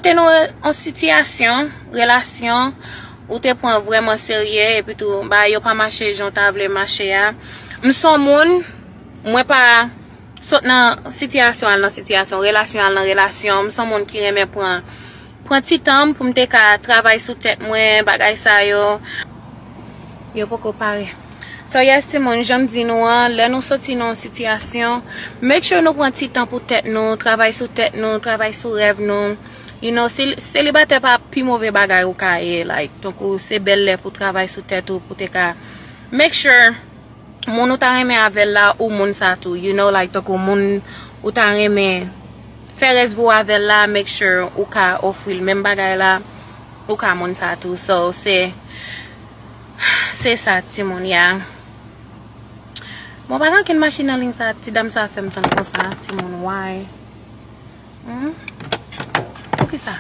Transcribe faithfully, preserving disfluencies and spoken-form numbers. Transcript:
Te nan yon sitiyasyon, relasyon, ou te pran vrèman serye, epi tou, bagay yo pa mache jan w ta vle mache a. M se yon moun, mwen pa sot nan sitiyasyon al nan sitiyasyon, relasyon al nan relasyon. M se yon moun ki renmen pran, pran ti tan m pou m te ka travay sou tèt mwen, bagay sa yo. Yo poko pare. So yes, timoun, jan m di nou an, lè nou soti nan yon sitiyasyon, make sure nou pran ti tan pou tèt nou, travay sou tèt nou, travay sou rèv nou. You know, selibatè pa pi move bagay ou ka ye, like, tankou se bèl lè pou travay sou tèt ou, pou te ka make sure moun ou ta renmen avè l la, ou moun sa tou, you know, like, tankou moun ou ta renmen fè rès vi w avè l la, make sure ou ka ofri l menm bagay la, ou ka moun sa tou. So, se, se sa, timoun, ya. Bon, pa gen okenn machin nan liy sa, ti dam sa fè m tann konsa, timoun, why? Hmm? Poukisa?